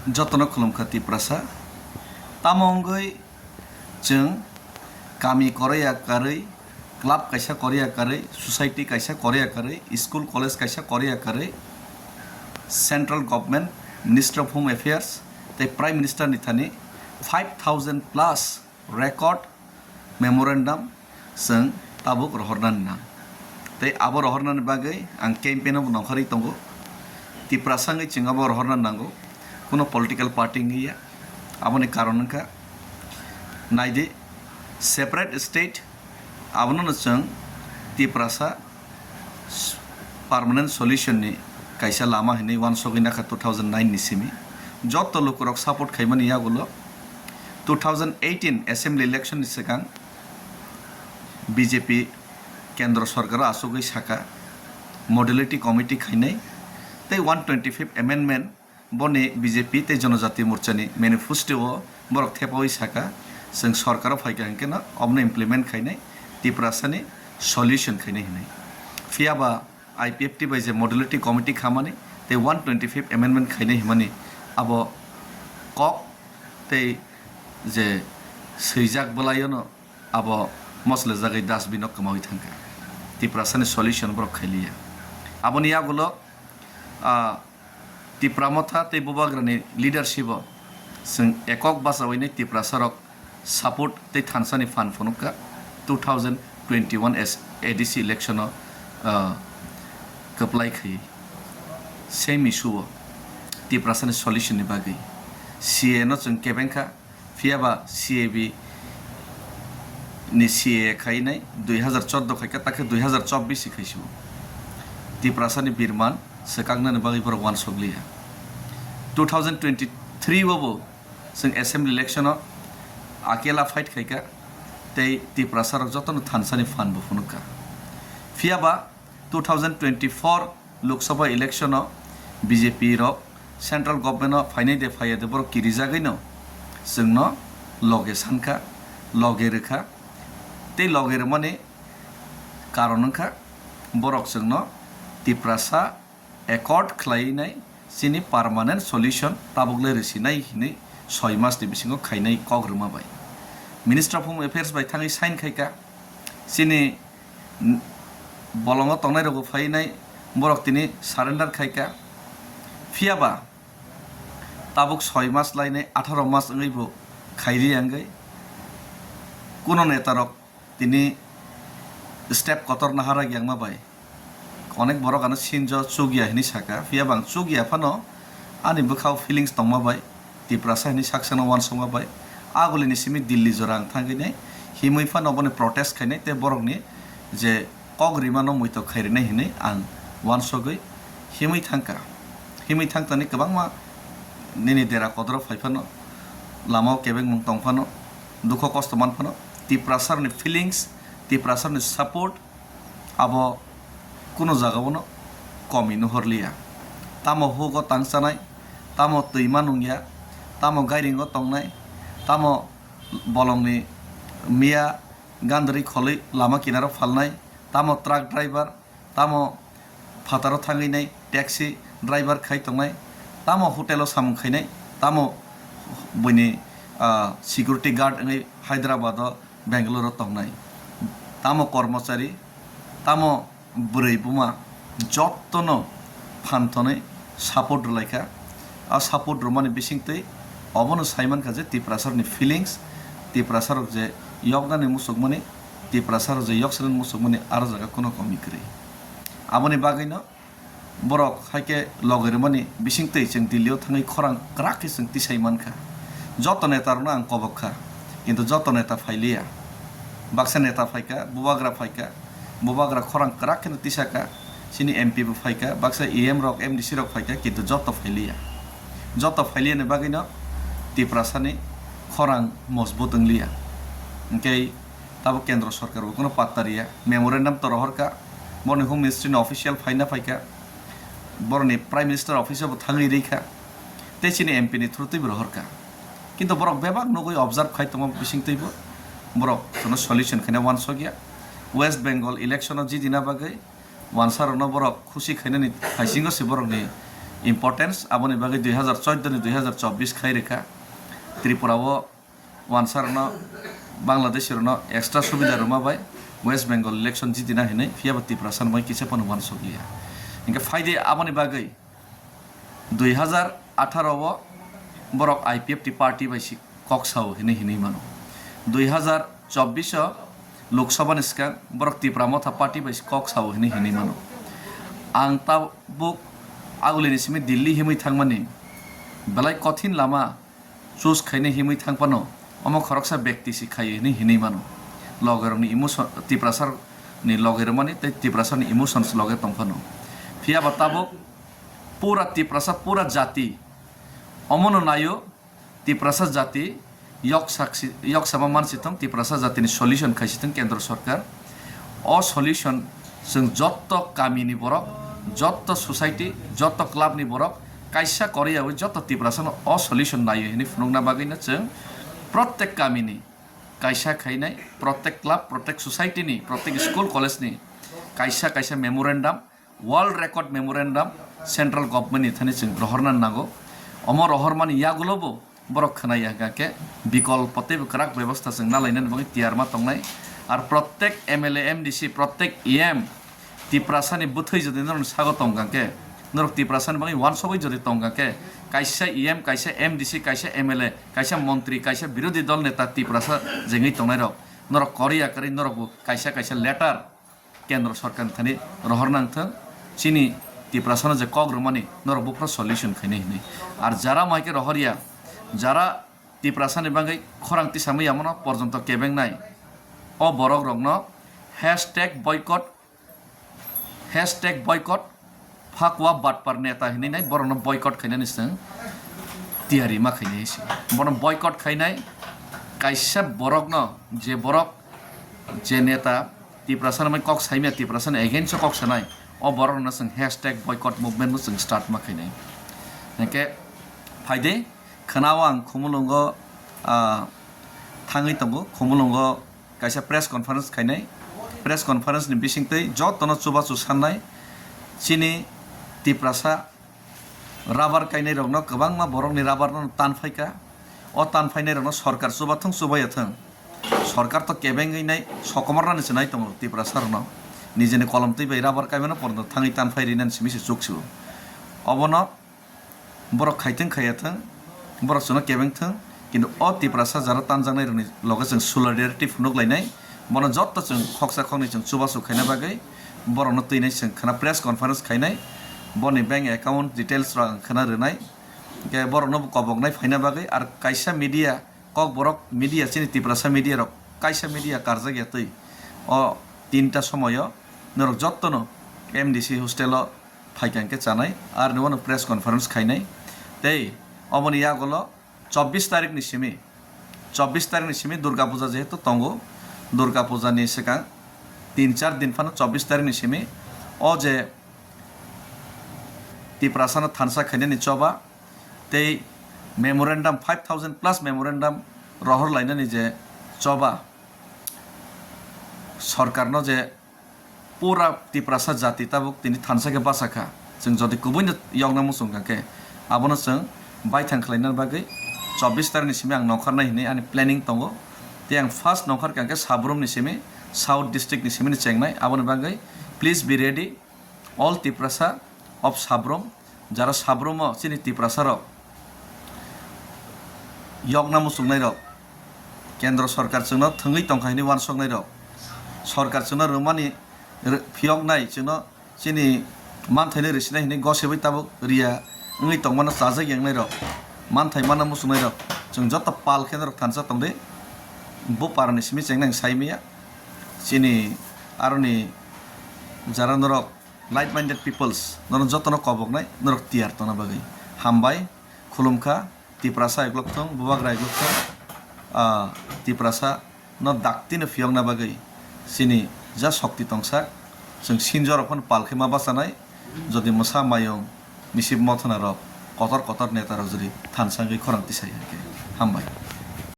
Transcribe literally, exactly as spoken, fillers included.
Jotono khulumkha Tiprasa. Tamo wngwi chwng kami koroya karwi, club kaisa koroya karwi, society kaisa koroya karwi, school college kaisa koroya karwi, Central Government, Minister of Home Affairs tei Prime Minister ni thani five thousand plus record memorandum chwng tabuk rohornani nang. Tei abo rohornani bagwi ang campaign-o bo nongkhorwi tongo. Tiprasa wngwi chwng abo rohorna nango, kuno political party wngwi ya. Aboni karon wngkha, naidi, separate state, abono chwng Tiprasa permanent solution ni kaisa lama hinwi uansugwi nakha two thousand nine ni simi. Joto lukurok support khaimani yagulo two thousand eighteen assembly election ni swkang B J P kendro sorkaro asugwi saka modality committee khainai tei one twenty-fifth amendment boni B J P tei Jonojati Morchani manifesto o borok thepawi saka, chwng sorkaro phaikha hinkhe no obono implement khainai, Tiprasani solution khainai hinwi. Phiyaba I P F T bai je modality committee khamani tei one twenty-fifth amendment khainai himani abo kok tei je swijak bwlaiono abo moslejagwi dustbin o kwmawi thangkha. Tiprasani solution borok khailiya. Aboni yagulo, ah, Tipra Motha tei Bubagrani leadership o chwng ekok bachawi nai Tiprasarok support tei thansani phan phunukha two thousand twenty-one as A D C election o, ah, kwplai khai. Same issue o Tiprasani solution ni bagwi C A A no chwng kebengkha. Phiyaba C A B ni C A A khainai dui hazar chordo khaikha, takhe dui hazar chobbish si khaisio. Tiprasani birman swkaknani bagwi borok uansukliya. Two thousand twenty-three o bo chwng assembly election o akela fight khaikha tei Tiprasarok jotono thansani phan bo phunukha. Phiyaba two thousand twenty-four Lok Sabha election o B J P rok central government o phainai de phaiya de borok kirijagwi no chwngno loge sankha, loge rwkha tei loge rwmani karon wngkha borok chwngno Tiprasa accord khlaiwi nai chini permanent solution tabuk le rwsinai hinwi soi mas ni bisingo khainai kok rwma bai. Minister of Home Affairs bai thangwi sign khaikha chini bolongo tongnai rokbo phainai borok tini surrender khaikha. Phiyaba tabuk soi mas lainai atharo mas wngwi bo khailiya wngwi kuno netarok tini step kotor nahara gyangma bai onek borok ano sinjo chukya hinwi saka, phiyaba ang chukya phano ani bwkhao feelings tongma bai Tiprasa hinwi saksano uansukma bai agulini simi Delhi jora ang thangwi nai himwi phano boni protest khainai tei borokni je kok rimano muitok khai rinai hinwi ang uansugwi himwi thangkha. Himwi thangtani kwbangma nini dera kodro phai phano, lamao kebengmung tong phano, dukho kosto man phano, Tiprasarokni feelings, Tiprasarokni support abo kuno jagao no komi nuhorliya. Tamo hugo tangchanai, tamo twima nungya, tamo gairingo tongnai, tamo bolongni miya gandri kholwi lama kinaro phalnai, tamo truck driver, tamo phataro thangwi nai taxi driver khai tongnai, tamo hotel o samung khainai, tamo buini, ah, security guard wngwi Hyderabad o, Bangalore o tongnai, tamo kormochari, tamo bwrwi buma jottono phan thonwi support rwlaikha. A support rwmani bisingtwi obono saimankha je Tiprasarokni feelings, Tiprasarok je yoknani muchukmani, Tiprasarok je yoksrani muchukmani aro jaga kuno komi kwrwi. Aboni bagwino borok hai khe loge rwmani bisingtwi chwng Delhi o thangwi khorang kwrak khe chwng tisai mankha. Joto neta rokno ang kobok kha, kintu joto neta phailiya. Baksa neta phaikha, bubagra phaikha, bubagra khorang kwrak kheno tisaka, chini M P bo phaikha, baksa E M rok, M D C rok phaikha, kintu joto phailiya. Joto phailiyani bagwino Tiprasani khorang mojbut wngliya. Hinkhe tabuk kendro sorkar bo kuno patta riya. Memorandum to rohorkha, boroni Home Ministry ni official phaina phaikha, boroni Prime Minister office o bo thangwi rikha, tei chini M P ni through twi bo rohorkha. Kintu borok bebak nugwi observe khai tongma bisingtwi bo borok kuno solution khaina uansukya. West Bengal election o jidina bagwi wansarokno borok khusi khainani haisingo se borokni importance, aboni bagwi dui hazar chauddoni dui hazar chobbish khai rwkha. Tripura o wansa rwno, Bangladeshi rwno extra subida rwma bai West Bengal election jitina hinwi, phiyaba Tiprasa ni bagwi kisa phano uansuk liya. Hinkhe phaidi aboni bagwi dui hazar atharo o borok I P F T party bai si kok sao hinwi hinwi mano. Dui hazar chobbish o Lok Sabha ni swkang borok Tipra Motha party bai si kok sao hinwi hinwi mano. Ang tabuk agulini simi Delhi himwi thangmani belai kothin lama choose khainai himwi thang phano omo khoroksa bekti si khaio hinwi hinwi mano. Logerokni emotion, Tiprasa ni loge rwmani tei Tiprasa ni emotions loge tong phano. Phiyaba tabuk pura Tiprasa, pura jati omono naio, Tiprasa jati yok saksi, yok sama mansi thung, Tiprasa jatini solution khaisi thung kendro sorkar. O solution chwng jotto kamini borok, jotto society, jotto club ni borok kaisa koriyawi jotto Tiprasano o solution naio hinwi phunukna bagwino chwng protek kamini kaisa khainai, protek club, protek society ni, protek school college ni kaisa kaisa memorandum, world record memorandum central government ni thani chwng rohorna nango. Omo rohormani yagulo bo borok khwnaya hwnkha khe bikolpo teibo kwrak bebostha chwng nalainani bagwi tiyar ma tongnai. Ar protek M L A, M D C, protek E M Tiprasa ni bwthwi jodi norokni sago tong hwnkha khe, norok Tiprasa ni bagwi uansugwi jodi tong hwnkha khe, kaisa E M, kaisa M D C, kaisa M L A, kaisa montri, kaisa birodhi dol neta Tiprasa jengwi tongnai rok, norok koriya kwrwi norok bo kaisa kaisa letter kendro sorkar ni thani rohor nang thung, chini Tiprasano je kok rwmani norok buphuru solution khainai hinwi. Ar jara mai khe rohorya, jara Tiprasani bagwi khorang tisamwi yamono porjonto kebengnai, o borok rokno hashtag boycott, hashtag boycott, phakwa batpar neta hinwi nai borokno boycott khainani chwng tiyari ma khainai se. Bono boycott khainai kaisa borokno, je borok, je neta Tiprasa ni kok saimya, Tiprasa ni against o kok sanai, o borok rokno chwng hashtag boycott movement no chwng start ma khainai. Hwnkhe phaide khwnao ang Khumulwngo, ah, thangwi tongo, Khumulwngo kaisa press conference khainai. Press conference ni bisingtwi jotono chubachu sannai chini Tiprasa rubber kainai rokno, kwbangma borokni rubber no tanphaikha. O tanphainai rokno sorkar chubathung chubaiyathung. Sorkar to kebengwi nai sokomornani se nai tongo Tiprasa rokno. Nijeni kolom twi bai rubber kaimano porno thangwi tanphai rinani simi se chuksu. Obono borok khaithung khaiyathung, borok chwngno kebengthung, kintu o Tiprasa jara tanjaknai rokni loge chwng solidarity phunuk lainai. Bono jotto chwng khoksa khoknwi chwng chubachu khaina bagwi borokno twinai chwng khna press conference khainai. Boni bank account details rok ang khna rwnai. Hwnkhe borokno bo koboknai phaina bagwi, ar kaisa media, Kokborok media, chini Tiprasa media rok kaisa media karjakya twi o tinta somoyo norok jottono M D C hostel o phaikha hwnkhe chanai, ar ni uano press conference khainai. Tei oboni yagulo chobbish tarik ni simi, chobbish tarik ni simi Durga Puja jehetu tongo, Durga Puja ni swkang tin char din phano chobbish tarik ni simi o je Tiprasano thansa khainani choba tei memorandum, five thousand plus memorandum rohor lainani je choba, sorkarno je pura Tiprasa jati tabuk tini thansa khe bachakha, chwng jodi kubuino yokna muchung kha khe, abono chwng baithang khlaina bagwi chobbish tarikni simi ang nongkhornai hinwi ani planning tongo. Tei ang first nongkhor kha khe Sabrum ni simi, South district ni simi ni chengnai, aboni bagwi please be ready. All Tiprasa of Sabrum, jara Sabrum o chini Tiprasa rok yokna muchungnai rok, kendro sorkar chwngno thwngwi tongkha hinwi uansuknai rok, sorkar chwngno rwmani rw-, phiyoknai, chwngno chini manthaino rwsinai hinwi gosibwi tabuk riya wngwi tongmano chajak yangnai rok, manthai manna muchungnai rok, chwng joto pal khe norok thansa tongdi. Buphar ni simi chengnai ang sai maya, chini aroni jara norok like-minded peoples, norok jotono koboknai, norok tiyar tongna bagwi. Hambai, khulumkha, Tiprasa eglok thung, Bubagra eglok thung, ah, Tiprasa no daktino phiyokna bagwi chini ja shokti tongsa, chwng sinjorok phano pal khe ma bachanai, jodi mwsa mayung, misip mothona rok, kotor kotor neta rok jodi thansa wngwi khorang tisai hai khe. Hambai.